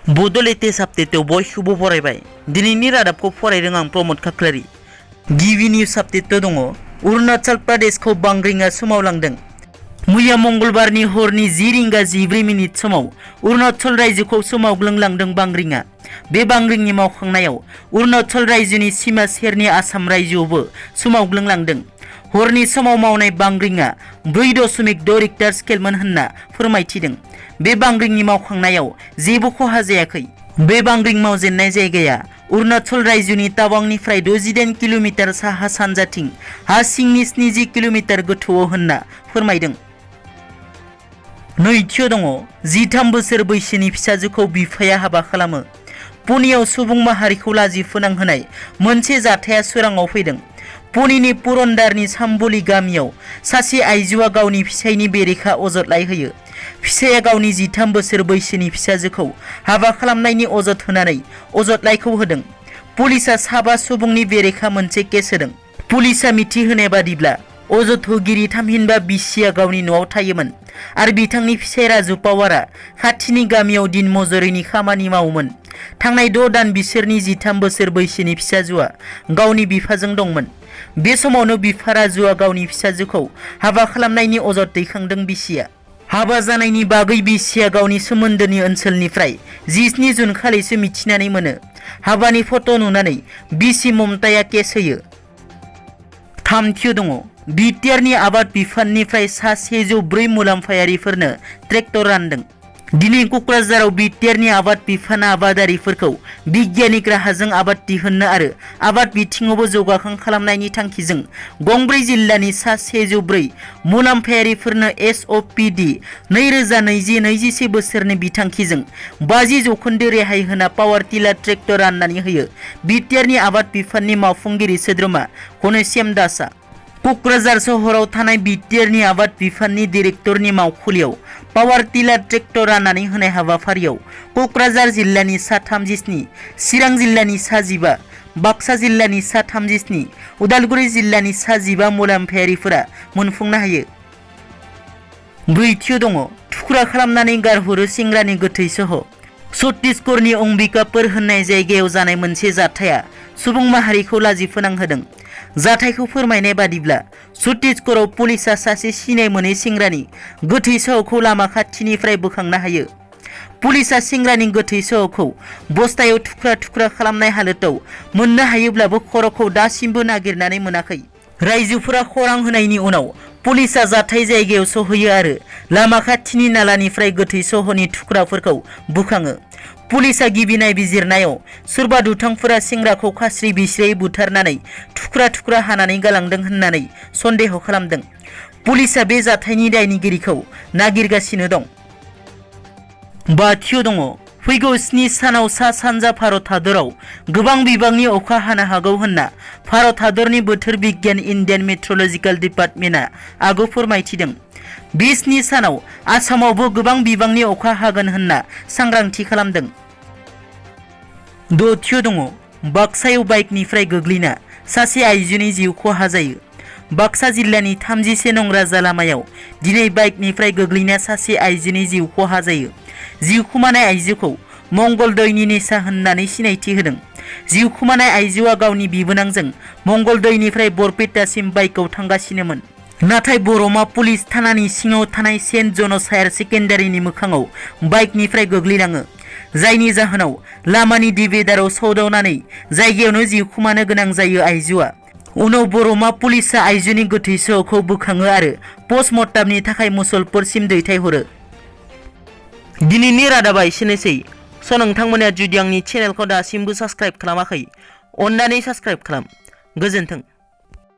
Bodo latest update बयखौबो फरायबाय दिनैनि रादाबखौ फरायदों आं प्रमोद खाख्लारि गिबि निउज आपडेट दङ अरुणाचल प्रदेशखौ बांग्रिंआ सोमावलांदों मैया मंगलबारनि हरनि 10:14 समाव अरुणाचल रायजोखौ सोमावग्लुंलांदों बांग्रिंआ बे बांग्रिंनि मावखांनायाव अरुणाचल रायजोनि सीमा सेरनि आसाम रायजोआवबो सोमावग्लुंलांदों हरनि समाव मावनाय बांग्रिंआ 4.6 रिक्टार स्केलमोन होनना फोरमायथिदों बे बांग्रिंनि मावखांनायाव जेबो खहा जायाखै बे बांग्रिं मावजेननाय जायगाया अरुणाचल रायजोनि तावांनिफ्राय 68 किलोमिटार साहा सानजाथिं हा सिंनि 70 किलोमिटार गोथौआव होनना फोरमायदों नैथियाव दङ 13 बोसोर बैसोनि फिसाजोखौ बिफाया हाबा खालामो पुनेयाव सुबुं माहारिखौ लाजि फोनांहोनाय मोनसे जाथाया सोराङाव फैदों पुनेनि पुरनदारनि साम्बोली गामियाव सासे आइजोआ गावनि फिसायनि बेरेखा अजद होयो फिसाया गावनि 13 बोसोर बैसोनि फिसाजोखौ हाबा खालामनायनि अजद होनानै अजदलाइखौ होदों पुलिसा साबा सुबुंनि बेरेखा मोनसे केस होदों पुलिसा मिथिहोनाय बादिब्ला अजद होगिरि थामहिनबा बिसिया गावनि न'आव थायोमोन आरो बिथांनि फिसाय राजु पावारा खाथिनि गामियाव दिन मजुरिनि खामानि मावोमोन थांनाय 6 दान बिसोरनि 13 बोसोर बैसोनि फिसाजोआ गावनि बिफाजों दंमोन बे समावनो बिफा राजुआ गावनि फिसाजोखौ हाबा खालामनायनि अजद दैखांदों बिसिया हाबा जानायनि बागै बिसिया गावनि सोमोन्दोनि ओनसोलनिफ्राय 17 जुन खालिसो मिथिनानै मोनो हाबानि फट' नुनानै बिसि ममताया केस होयो थामथियाव दङ BTR नि आबाद बिफाननिफ्राय सा 104 मुलाम्फायारिफोरनो ट्रेक्टर रानदों दिनै क'क्राझाराव BTR नि आबाद बिफाना आबादारिफोरखौ बिगियानिक राहाजों आबाद दिहुननो आरो आबाद बिथिङावबो जौगाखां खालामनायनि थांखिजों गंब्रै जिल्लानि सा 104 मुलाम्फायारिफोरनो SOPD 2020-21 बोसोरनि बिथांखिजों 50% रेहाय होना पावार टिलार ट्रेक्टर राननानै होयो BTR नि आबाद बिफाननि मावफुंगिरि सोद्रोमा घनश्याम दासआ क'क्राझार सहराव थानाय BTR नि आबाद बिफाननि डिरेक्टरनि मावखुलियाव पावार टिलार ट्रेक्टर राननानै होनाय हाबाफारियाव क'क्राझार जिल्लानि सा 37 चिरां जिल्लानि सा 15 बाक्सा जिल्लानि सा 37 उदालगुरि जिल्लानि सा 15 मुलाम्फायारिफोरा मोनफुंनो हायो ब्रैथियाव दङ थुख्रा खालामनानै गारहरो सेंग्रानि गोथै सह छत्तीसगढ़नि अंबिकापुर होननाय जायगायाव जानाय मोनसे जाथाया सुबुं माहारिखौ लाजि फोनांहोदों जाथायखौ फोरमायनाय बादिब्ला छत्तीसगढ़आव पुलिसा सासे सिनाय मोनै सेंग्रानि गोथै सहखौ लामा खाथिनिफ्राय बोखांनो हायो पुलिसा सेंग्रानि गोथै सहखौ बस्तायाव थुख्रा थुख्रा खालामनाय हालोदाव मोननो हायोब्लाबो खर'खौ दासिमबो नागिरनानै मोनाखै रायजोफोरा खौरां होनायनि उनाव पुलिसा जाथाय जायगायाव सहैयो आरो लामा खाथिनि नालानिफ्राय गोथै सहनि थुख्राफोरखौ बोखाङो पुलिसा गिबि नायबिजिरनायाव सोरबा दुथांफोरा सेंग्राखौ खास्रि बिस्रियै बुथारनानै थुख्रा थुख्रा हानानै गालांदों होननानै सन्देह खालामदों पुलिसा बे जाथायनि दायनिगिरिखौ नागिरगासिनो दं बाथियाव दङ फैगौ 7 सानाव सा सानजा भारत हादराव गोबां बिबांनि अखा हानो हागौ होनना भारत हादरनि बोथोर बिगियान इन्डियान मेट्रलजिकेल डिपार्टमेन्टआ आगु फोरमायथिदों बे 7 सानाव आसामावबो गोबां बिबांनि अखा हागोन होनना सांग्रांथि खालामदों दथियाव दङ बाक्सायाव बाइकनिफ्राय गोग्लैना सासे आइजोनि जिउ खहा जायो बाक्सा जिल्लानि 31 नं राजा लामायाव दिनै बाइकनिफ्राय गोग्लैना सासे आइजोनि जिउ खहा जायो जिउ खोमानाय आइजोखौ मंगलदैनि नेसा होननानै सिनायथि होदों जिउ खोमानाय आइजोआ गावनि बिबोनांजों मंगलदैनिफ्राय बरपेटासिम बाइकआव थांगासिनोमोन नाथाय बरमा पुलिस थानानि सिङाव थानाय सेन्ट जनस हायार सेकेन्डारिनि मोखाङाव बाइकनिफ्राय गोग्लैलाङो जायनि जाहोनाव लामानि डिभाइडाराव सौदावनानै जायगायावनो जिउ खोमानो गोनां जायो आइजोआ उनाव बरमा पुलिसा आइजोनि गोथै सहखौ बोखाङो आरो पस्टमर्टमनि थाखाय मुसलपुरसिम दैथायहरो दिनैनि रादाबा एसेनोसै नोंथांमोना जुदि आंनि चेनेलखौ दासिमबो साबस्क्राइब खालामाखै अन्नानै साबस्क्राइब खालाम गोजोन्थों।